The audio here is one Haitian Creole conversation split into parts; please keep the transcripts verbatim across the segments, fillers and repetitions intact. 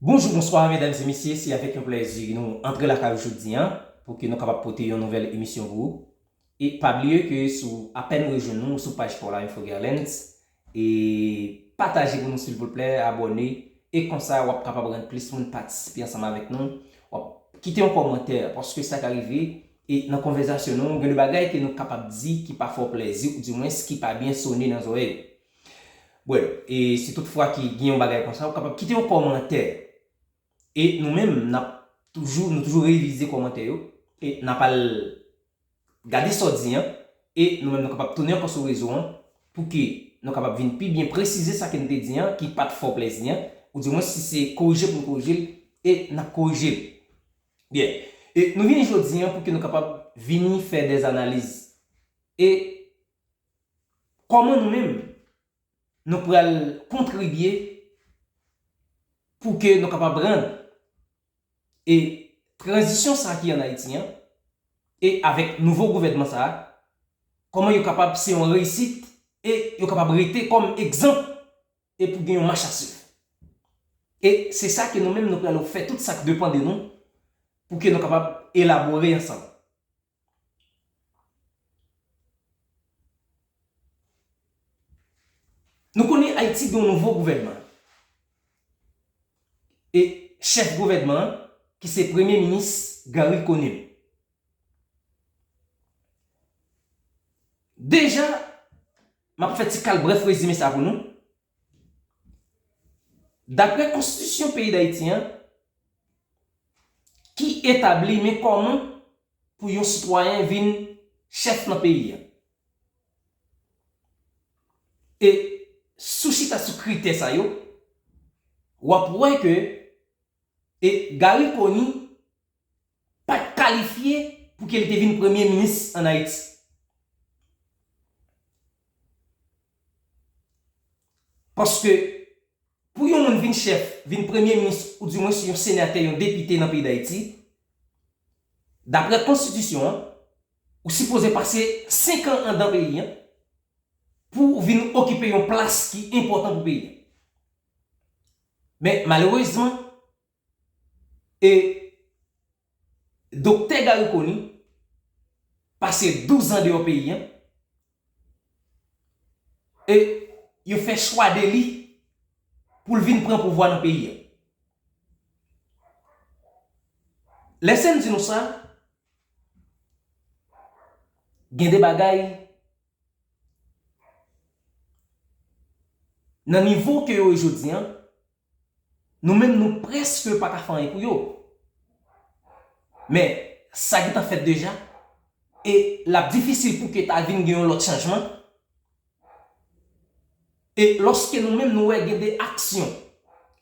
Bonjou, bonswa, medam e mesye, se avèk yon plèzi nou antre lakay ou jodi a, pou ke nou kapab pote yon nouvèl emisyon pou ou. E pa bliye ke si w apèn rejwenn nou sou paj pa w la, Info Gerlens, e pataje pou nou silvouplè, abòne, e konsa w ap kapab rann plis moun patisipe ansanm avèk nou. W ap kite yon kòmantè, paske sa ka rive, e nan konvèsasyon nou, gen de bagay ke nou kapab di ki pa fè w plèzi, oudimwens ki pa byen sone nan zòrèy ou. Well, e si toutfwa ke gen yon bagay konsa, ou kapab kite yon kòmantè. E nou menm, n ap toujou, nou toujou revize kòmantè yo. E n ap al gade sa w di an. E nou menm, nou kapab tounen ankò sou rezo an pou ke nou kapab vin pi byen presize sa ke n te di an, ki pa t fè w plèzi an. Oudimwens, si se korije pou n korije l, e n ap korije l. Byen. E nou vini jodi an pou ke nou kapab vini fè dè analiz. E kòman nou menm, nou pral kontribye pou ke nou kapab rann e tranzisyon sa ki ann Ayiti an, e avèk nouvo gouvènman sa a, kòman yo kapab se yon reyisit e yo kapab rete kòm egzanp e pou gen yon mach a swiv. E se sa ke nou menm nou pral fè tout sa k depann de nou pou ke nou kapab elabore ansanm. Nou konnen Ayiti gen yon nouvo gouvènman. E chèf gouvènman an, ki se Premye Minis Garry Conille. Deja, m ap fè ti kal brèf rezime sa pou nou. Daprè konstitisyon peyi Dayiti an, ki etabli men kòman pou yon sitwayen vin chèf nan peyi a. E si w chita sou kritè sa yo, w ap wè ke e Garry Conille pa t kalifye pou ke li te vin premye minis ann Ayiti. Paske pou yon moun vin chèf, vin premye minis, oudimwens yon senatè, yon depite nan peyi Dayiti, daprè konstitisyon an, ou sipoze pase senk an anndan peyi an pou w vin okipe yon plas ki enpòtan pou peyi an. Men malerezman, e Doktè Garry Conille pase douz an deyò peyi an, e yo fè chwa de li pou l vin pran pouvwa nan peyi an. Lè sè m di nou sa, gen de bagay nan nivo ke yo ye jodi an, nou menm nou prèske pa ka fè anyen pou yo. Men, sa gentan fèt deja, e l ap difisil pou ke ta vin gen yon lòt chanjman. E lòske nou menm nou wè gen de aksyon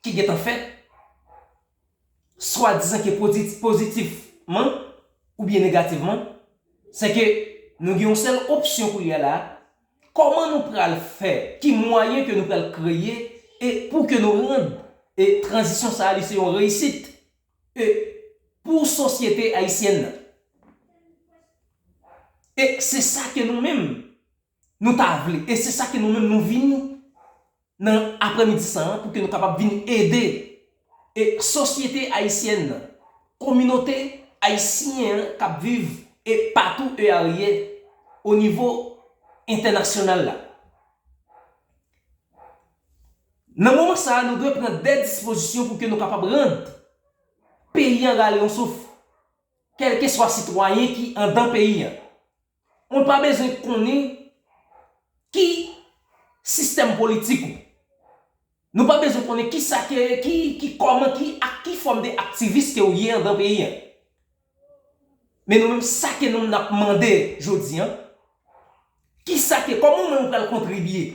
ki gentan fèt, swadizan ke pozit-, pozitifman oubyen negativman, se ke nou gen yon sèl opsyon kounye a la, kòman nou pral fè, ki mwayen ke nou pral kreye, e pou ke nou rann, e tranzisyon sa a, li se yon reyisit, e pou sosyete ayisyèn nan. E se sa ke nou menm, nou ta vle, e se sa ke nou menm nou vini nan aprèmidi sa a, pou ke nou kapab vin ede e sosyete ayisyèn nan, kominote ayisyen an k ap viv e patou e aryè o nivo entènasyonal la. Nan moman sa a, nou dwe pran de dispozisyon pou ke nou kapab rann peyi an rale yon souf, kèlkeswa sitwayen ki anndan peyi an. Ou pa bezwen konnen ki sistèm politik ou. Nou pa bezwen konnen ki sa ke, ki, ki kòman, ki, ak ki fòm de aktivis ke ou ye anndan peyi an. Men nou menm, sa ke nou menm n ap mande jodi an, ki sa ke, kòman ou menm ou pral kontribye?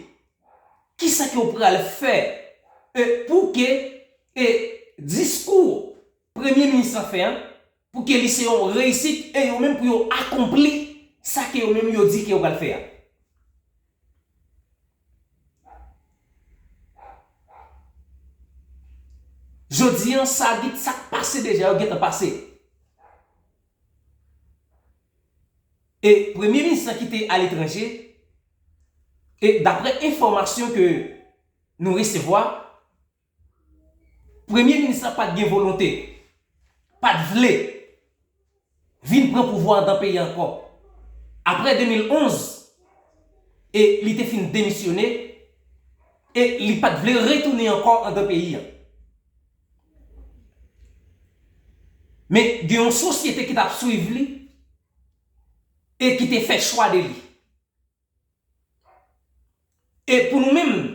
Ki sa ke ou pral fè, e, pou ke, e, diskou premye minis la fè an, pou ke li se yon reyisit e yo menm pou yo akonpli sa ke yo menm yo di ke yo pral fè a. Jodi an, sa ki, sa k pase deja, yo gentan pase. E premye minis lan ki te aletranje, e daprè enfòmasyon ke nou resevwa, Premye minis la pa t gen volonte, pa t vle vin pran pouvwa anndan peyi a ankò. Apre de mil onz, e li te fin demisyone, e li pa t vle retounen ankò anndan peyi a. Men gen yon sosyete ki t ap swiv li e ki te fè chwa de li. E pou nou menm,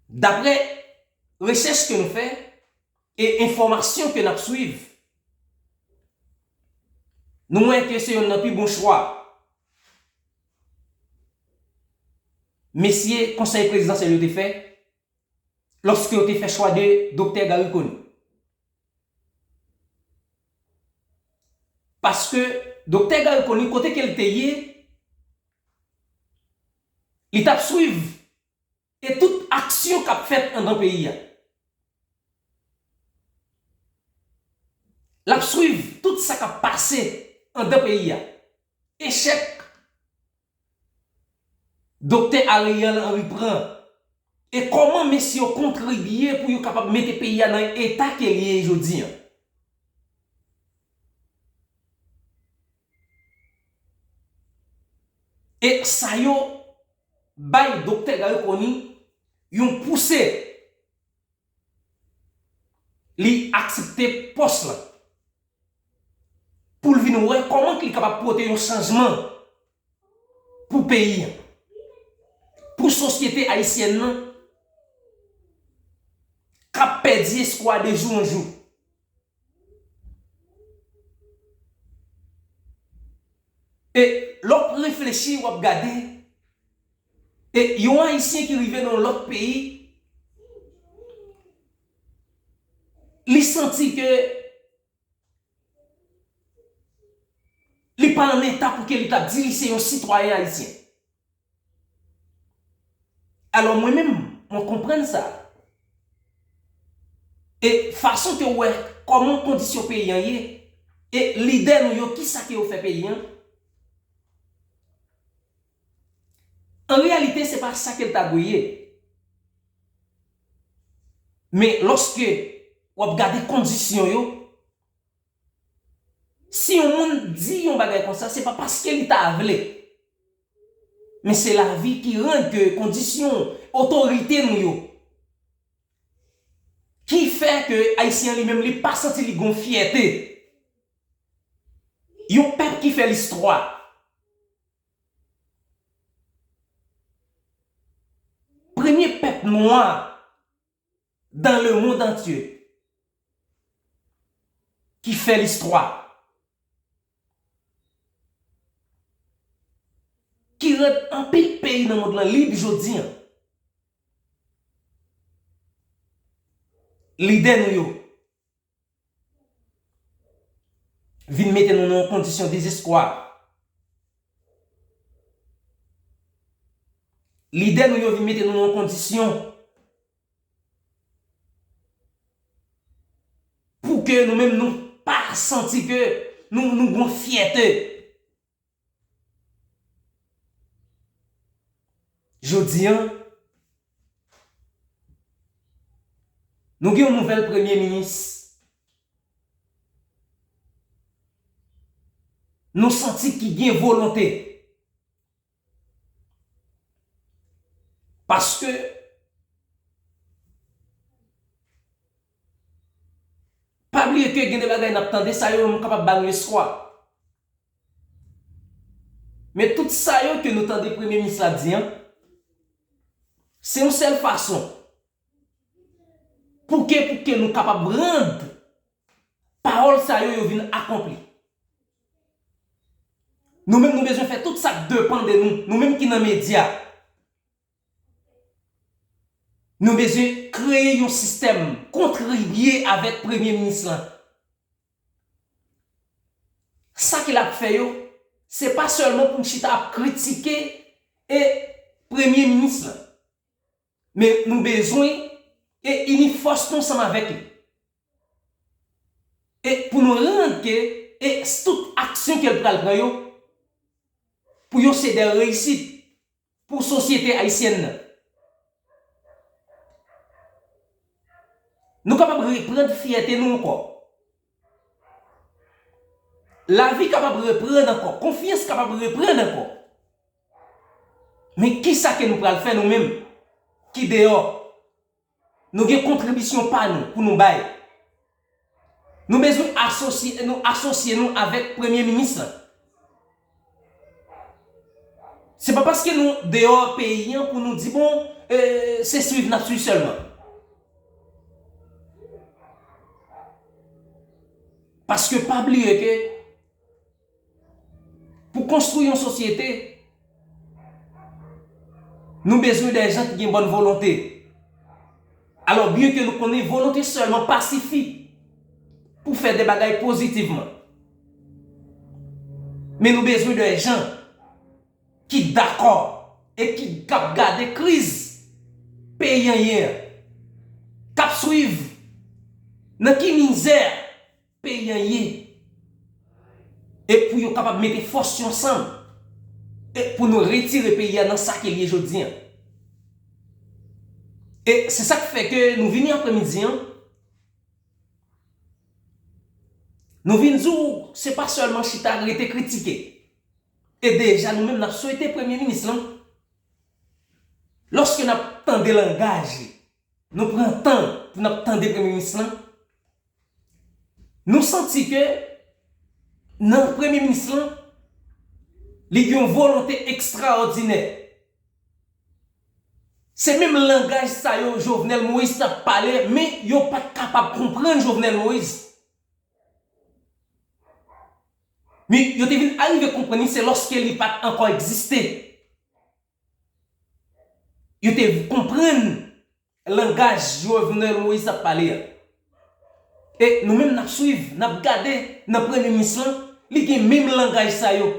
dapre rechèch ke nou fè e enfòmasyon ke n ap swiv, nou wè ke se yonn nan pi bon chwa mesye konsèy prezidansyèl yo te fè lòske yo te fè chwa de Doktè Garry Conille. Paske Doktè Garry Conille, kote ke l te ye, li t ap swiv e tout aksyon k ap fèt anndan peyi a. L ap swiv tout sa k ap pase anndan peyi a. Echèk Doktè Ariel Henry pran e kòman mesye yo kontribye pou yo kapab mete peyi a nan eta ke li ye jodi a. E sa yo bay Doktè Garry Conille yon pouse, li aksepte pòs la pou l vin wè kòman k li kapab pote yon chanjman pou peyi a, pou sosyete ayisyèn nan k ap pèdi espwa de jou an jou. E lè w ap reflechi, w ap gade, e yon Ayisyen ki rive nan yon lòt peyi, li santi ke li pa an eta pou ke li ta di li se yon sitwayen ayisyen. Alò mwen menm, mwen konprann sa. E fason ke w wè kòman kondisyon peyi an ye, e lidè nou yo, kisa ke yo fè peyi an, an reyalite, se pa sa ke l ta dwe ye. Men lòske w ap gade kondisyon yo, si yon moun di yon bagay konsa, se pa paske li ta vle. Men se lavi ki rann ke kondisyon otorite nou yo, ki fè ke Ayisyen an li menm, li pa santi li gon fyète. Yon pèp ki fè listwa. Premye pèp nwa dans le monde entier ki fè listwa, ki rann anpil peyi nan mond lan lib jodi an. Lidè nou yo vin mete nou nan yon kondisyon dezespwa. Lidè nou yo vin mete nou nan yon kondisyon pou ke nou menm nou pa santi ke nou, nou gon fyète. Jodi an, nou gen yon nouvèl premye minis. Nou santi ki gen volonte. Paske, pa bliye ke gen de bagay n ap tande, sa yo menm kapab ba nou espwa. Men tout sa yo ke nou tande premye minis la di an, se yon sèl fason pou ke, pou ke nou kapab rann pawòl sa yo, yo vin akonpli. Nou menm, nou bezwen fè tout sa k depann de nou, nou menm ki nan medya. Nou bezwen kreye yon sistèm, kontribye avèk premye minis lan. Sa ke l ap fè yo, se pa sèlman pou n chita ap kritike e premye minis lan. Men nou bezwen e ini fòs nou ansanm avèk li. E pou nou rann ke e tout aksyon ke l pral pran yo, pou yo se de reyisit pou sosyete ayisyèn nan. Nou kapab reprann fyète nou ankò. Lavi kapab reprann ankò. Konfyans kapab reprann ankò. Men kisa ke nou pral fè nou menm ki deyò? Nou gen kontribisyon pa nou pou nou bay. Nou bezwen asosye, nou asosye nou avèk premye minis lan. Se pa paske nou deyò peyi an pou nou di, bon, eh, se swiv n ap swiv sèlman. Paske pa bliye ke pou konstwi yon sosyete, nou bezwen de jan ki gen bòn volonte. Alò, byen ke nou konnen volonte sèlman pa sifi pou fè de bagay pozitivman. Men nou bezwen de jan ki dakò e ki k ap gade kriz peyi an ye an, k ap swiv nan ki mizè peyi an ye, e pou yo kapab mete fòs yo ansanm, e pou nou retire peyi a nan sa ke l ye jodi an. E se sa k fè ke nou vini apremidi an, nou vin di w, se pa sèlman chita rete kritike. E deja nou menm n ap swete premye minis lan, lòske n ap tande langaj li, nou pran tan pou n ap tande premye minis lan, nou santi ke nan premye minis lan, li gen yon volonte ekstraòdinè. Se menm langaj sa yo Jovenel Moïse t ap pale, men yo pa t kapab konprann Jovenel Moïse. Men yo te vin arive konprann li, se lòske li pa t ankò egziste. Yo te konprann langaj Jovenel Moïse t ap pale a. E nou menm n ap swiv, n ap gade nan premye minis lan, li gen menm langaj sa yo.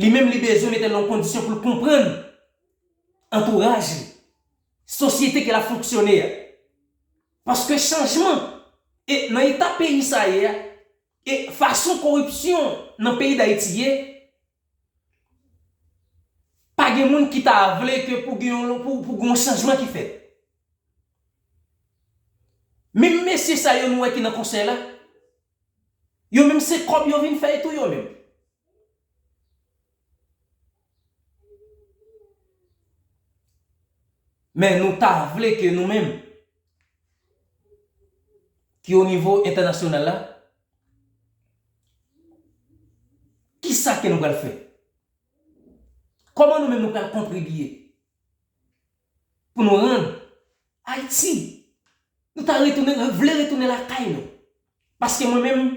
Li menm li bezwen mete l nan kondisyon pou l konprann antouraj li, sosyete ke l ap fonksyone a. Paske chanjman, e nan eta peyi sa ye a, e fason koripsyon nan peyi Dayiti ye, pa gen moun ki ta vle ke pou gen yon, pou, pou gen yon chanjman ki fèt. Menm mesye sa yo nou wè ki nan konsèy la, yo menm se kòb yo vin fè tou yo menm. Men nou ta vle ke nou menm, ki o nivo entènasyonal la, kisa ke nou pral fè? Kòman nou menm nou pral kontribye pou nou rann Ayiti, nou ta retounen, vle retounen lakay nou? Paske mwen menm,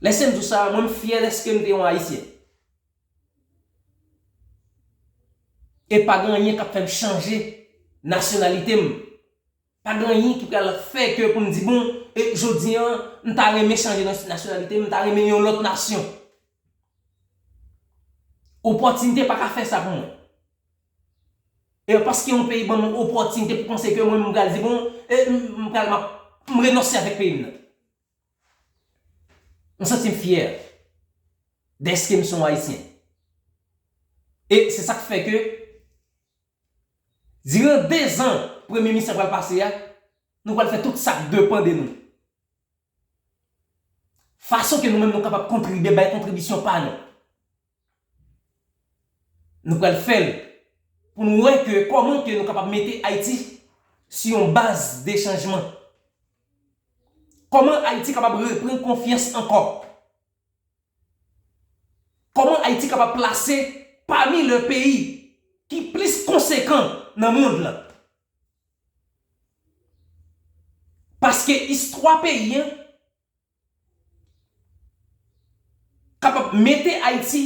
lèse m di w sa, mwen m fyè dèske m te yon Ayisyen. E pa gen anyen k ap fè m chanje nasyonalite m. Pa gen anyen ki pral fè ke pou m di, bon, e jodi an, m ta renmen chanje nas-, nasyonalite m, m ta renmen yon lòt nasyon. Opòtinite pa ka fè sa pou mwen. E paske yon peyi ban m yon opòtinite pou panse ke mwen, m pral di, bon, e m, m pral, m ap, m renonse avèk peyi m nan. M santi m fyè dèske m se yon Ayisyen. E se sa k fè ke, diran dezan premye minis la pral pase a, nou pral fè tout sa k depann de nou. Fason ke nou menm nou kapab kontribye, bay kontribisyon pa nou. Nou pral fè l pou nou wè ke kòman ke nou kapab mete Ayiti sou yon baz de chanjman. Kòman Ayiti kapab reprann konfyans ankò? Kòman Ayiti kapab plase pami le peyi ki plis konsekan nan mond lan? Paske istwa peyi an kapab mete Ayiti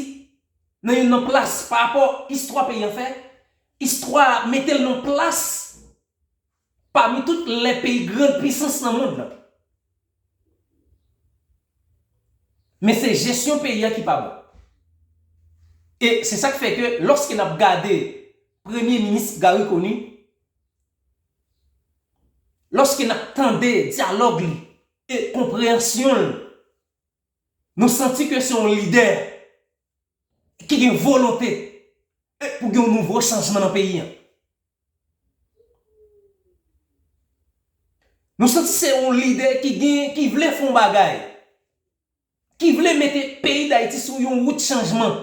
nan youn nan plas pa rapò istwa peyi an fè, istwa mete l nan plas pami tout lè peyi grann pisans nan mond lan. Men se jesyon peyi a ki pa bon. E se sa k fè ke lòske n ap gade Premye Minis Garry Conille, lòske n ap tande dyalòg li e konpreyansyon l, nou santi ke se yon lidè ki gen volonte e pou gen yon nouvo chanjman nan peyi an. Nou santi se yon lidè ki gen, ki vle fè yon bagay, ki vle mete peyi Dayiti sou yon wout chanjman.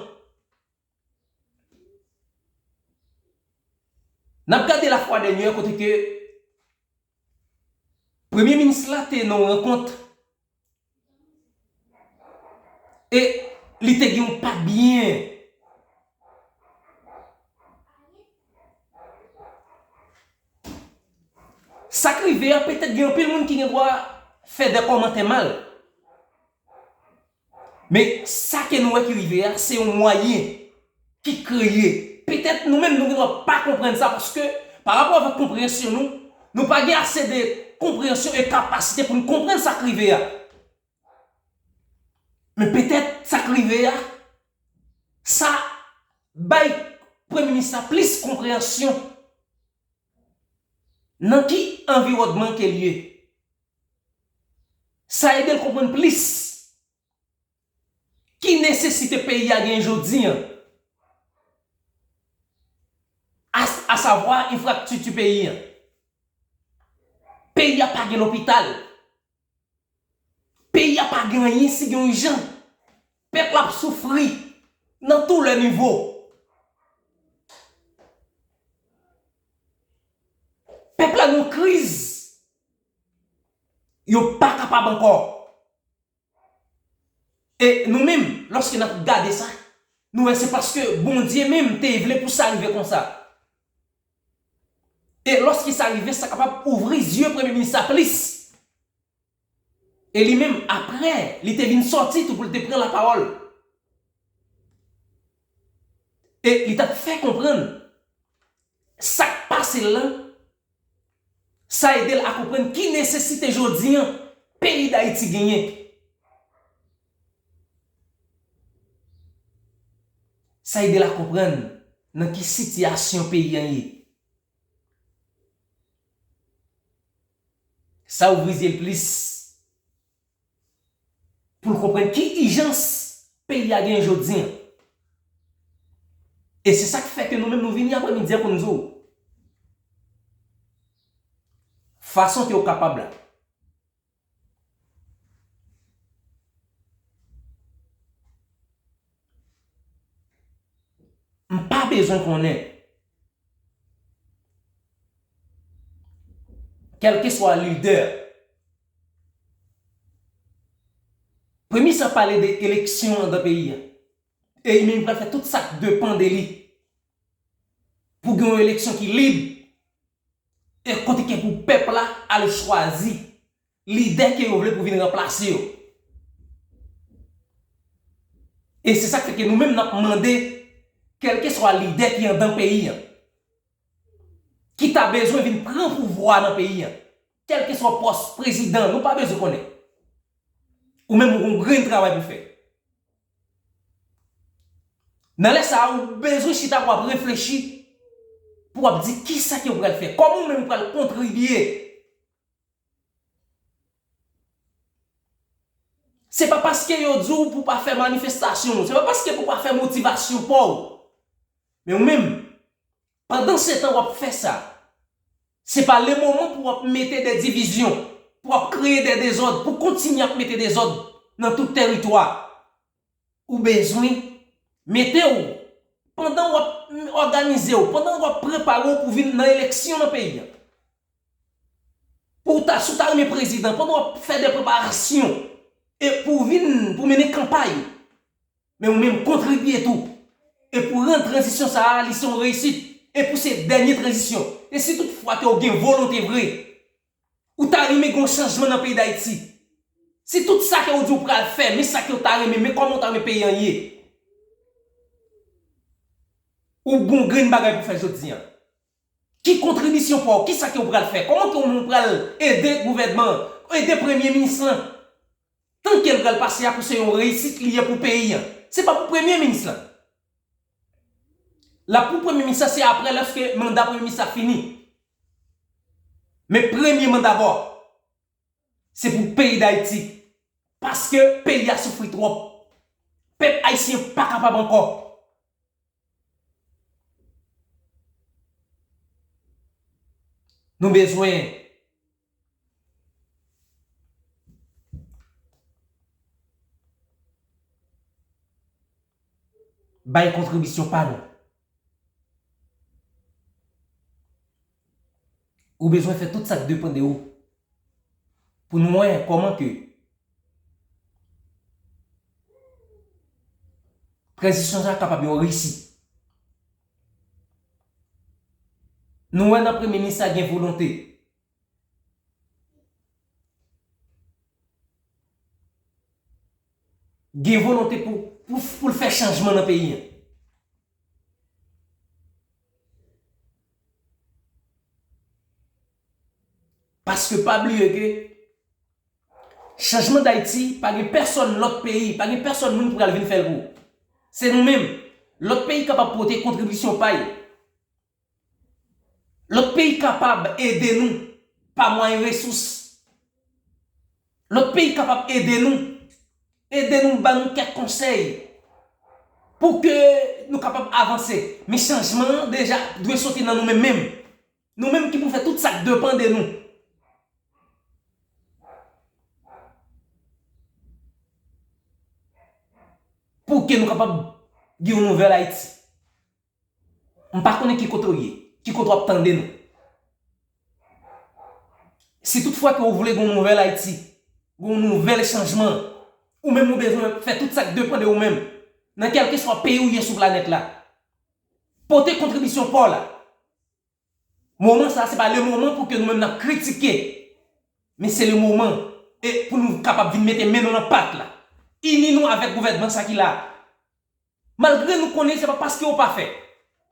N ap gade lafwa dènyè kote ke premye minis la te nan yon rankont e li te gen yon pa byen. Sa k rive a, petèt gen anpil moun ki gen dwa fè de kòmantè mal. Men sa ke nou wè ki rive a, se yon mwayen ki kreye. Petèt nou menm nou gen dwa pa konprann sa paske pa rapò avèk konpreyansyon nou, nou pa gen ase de konpreyansyon e kapasite pou n konprann sa k rive a. Men petèt sa k rive a, sa bay premye minis la plis konpreyansyon nan ki anviwònman ke l ye. Sa ede l konprann plis ki nesesite peyi a gen jodi an, a, asavwa enfrastrikti peyi an. Peyi a pa gen lopital. Peyi a pa gen anyen si gen yon jan. Pèp la ap soufri nan tou lè nivo. Pèp la nan kriz. Yo pa kapab ankò. E nou menm, lòske n ap gade sa, nou wè se paske Bondye menm te vle pou sa rive konsa. E lòske sa rive, sa kapab ouvri zye premye minis la plis. E li menm, apre, li te vin sòti tou pou l te pran lapawòl. E li t ap fè konprann sa k pase l lan, sa ede l a konprann ki nesesite jodi an peyi Dayiti genyen. Sa ede l a konprann nan ki sitiyasyon peyi an ye. Sa ouvri zye l plis pou l konprann ki ijans peyi a genyen jodi an. E se sa k fè ke nou menm nou vini aprè midi an pou n di w fason ke w kapab la. M pa bezwen konnen. Kèlkeswa lidè. Premye sa pale de eleksyon anndan peyi a. E li menm pral fè tout sa k depann de li. Pou gen yon eleksyon ki lib. E kote ke pou pèp la al chwazi lidè ke yo vle pou vin ranplase yo. E se sa k fè ke nou menm n ap mande, kèlkeswa lidè ki anndan peyi an, ki ta bezwen vin pran pouvwa nan peyi an, kèlkeswa pòs prezidan, nou pa bezwen konnen. Ou menm ou gon grenn travay pou fè. Nan lè sa a, ou bezwen chita pou w ap reflechi, pou w ap di kisa ke w pral fè, kòman ou menm ou pral kontribye. Se pa paske yo di w pou w pa fè manifestasyon, se pa paske pou w pa fè motivasyon pa w. Men ou menm, pandan se tan w ap fè sa, se pa le moman pou w ap mete de divizyon, pou w ap kreye de dezòd, pou w kontinye ap mete dezòd nan tout teritwa. Ou bezwen mete w, pandan w ap òganize w, pandan w ap prepare w pou vin nan eleksyon nan peyi a. Pou w ta, si w ta renmen prezidan, pandan w ap fè de preparasyon, e pou w vin, pou w mennen kanpay, men ou menm kontribye tou. E pou rann tranzisyon sa a, li se yon reyisit. E pou se dènye tranzisyon. E si toutfwa ke w gen volonte vre, ou ta renmen gen yon chanjman nan peyi Dayiti. Si tout sa ke w di w pral fè, men sa ke w ta renmen, men kòman w ta renmen peyi an ye. Ou gon grenn bagay pou fè jodi an. Ki kontribisyon pa w? Kisa ke w pral fè? Kòman ke w pral ede gouvènman, ede premye minis lan? Tan ke l pral pase a pou se yon reyisit li ye pou peyi an. Se pa pou premye minis lan. L ap pou premye minis lan se apre lòske manda premye minis la fini. Men premyèman dabò, se pou peyi Dayiti. Paske peyi a soufri twòp. Pèp ayisyen pa kapab ankò. Nou bezwen bay kontribisyon pa nou. Ou bezwen fè tout sa k depann de ou pou nou wè kòman ke tranzisyon sa kapab yon reyisit. Nou wè nan premye minis la gen volonte. Gen volonte pou, pou, pou l fè chanjman nan peyi a. Paske pa bliye ke chanjman Dayiti, pa gen pèsòn lòt peyi, pa gen pèsòn moun ki pral vin fè l pou ou. Se nou menm. Lòt peyi kapab pote kontribisyon pa yo. Lòt peyi kapab ede nou pa mwayen resous. Lòt peyi kapab ede nou, ede nou, ba nou kèk konsèy pou ke nou kapab avanse. Men chanjman an deja dwe soti nan nou menm menm. Nou menm ki pou fè tout sa k depann de nou. Pou ke nou kapab gen yon nouvèl Ayiti. M pa konnen ki kote w ye, ki kote w ap tande nou. Si toutfwa ke w vle gen yon nouvèl Ayiti, gen yon nouvèl chanjman, ou menm ou bezwen fè tout sa k depann de ou menm, nan kèlkeswa peyi w ye sou planèt la. Pote kontribisyon pa w la. Moman sa a, se pa le moman pou ke nou menm n ap kritike, men se le moman e pou nou kapab vin mete men nou nan pat la. Ini nou avèk gouvènman sa ki la. Malgre nou konnen se pa paske yo pafè,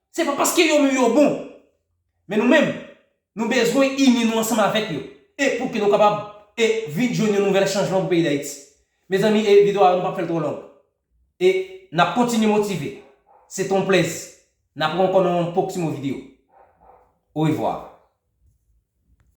se pa paske yo menm yo bon, men nou menm, nou bezwen ini nou ansanm avèk yo, e pou ke nou kapab e vin jwenn yon nouvèl chanjman pou peyi Dayiti. Mezanmi, e videyo a nou p ap fè l twò long. E n ap kontinye motive. Se te yon plèzi. N ap wè ankò nan yon pwoksimo videyo. Orevwa.